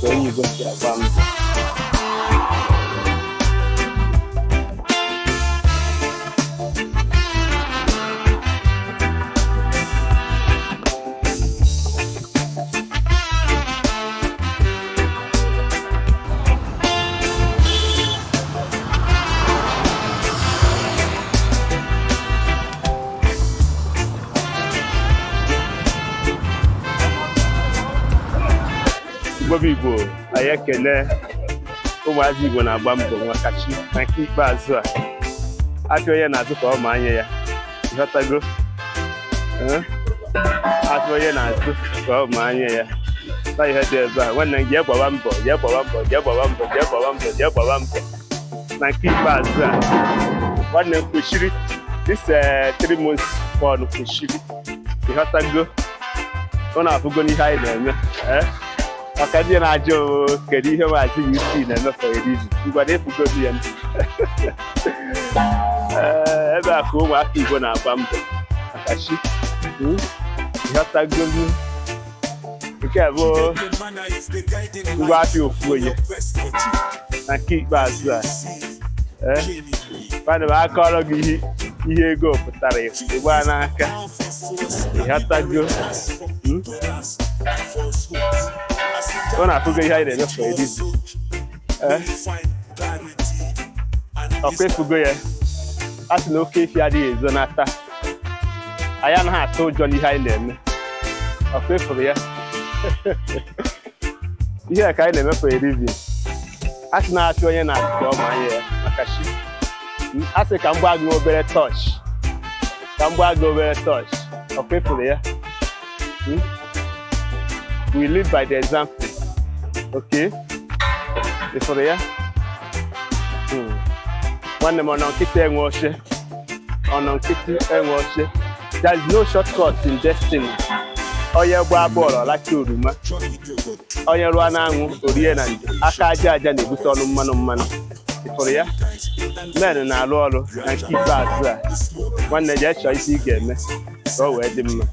Ka onye Igbo si agba mbọ. Igbo bụ Igbo, anyị ekele ụmụazị Igbo na-agba mbọ nwakachi na nke ikpeazụ a. Afịa onye na-azụ ka ọ ma anya ya, ịghọtago? Eh? Afịa onye na-azụ ka ọ ma anya ya na ihe dị ebe a. Nwanne m, jee gbaba mbọ, jee gbaba mbọ, jee gbaba mbọ, jee gbaba mbọ, jee gbaba mbọ na nke ikpeazụ a. Nwanne m, kwesịrị this 3 months fund kwesịrị, ịghọtago? Ọ na-afụgo n'ihe anyị na-eme, eh? Maka ndị na-ajụ kedu ihe Maazị UC na-eme for a living, ngwa na efugodu ya. Ee, ebe a ka ụmụaka Igbo na-agba mbọ maka chi. Ịghọtagolu? Nke a bụ ngwa afịa ofu onye na nke ikpeazụ a. Ee, nwanne m, akọrọ gị ihe ego pụtara, ịgba n'aka, ịghọtago? Ọ na-afụgo ihe anyị na-eme for a living. Ee, ọkwa efugo ya. A sị na oke efi adịghị ezo n'ata. Anyị anaghị atụ ụjọ n'ihe anyị na-eme. Ọkwa efuru ya, ihe a ka anyị na-eme for a living. A sị na-achụ onye na-atụ ka ọ ma anya ya maka chi. A sị ka m gbaa gị obere touch, ka m gbaa gị obere touch. Ọkwa efuru ya. We live by the example, okay? Ịfụrụ ya? Nwanne m, ọ nọ nkịtị enwe oche, ọ nọ nkịtị enwe oche. There is no shortcut in destiny. Onye gbaa bọọlụ ọlacha oroma, onye rụọ n'anwụ orie na njem. Aka aja aja na-ebute ọnụ mmanụ mmanụ. Ịfụrụ ya? Men na-arụ ọrụ na nke ikpeazụ a. Nwanne, jee chọọ isi ị ga-eme ka o wee dị mma.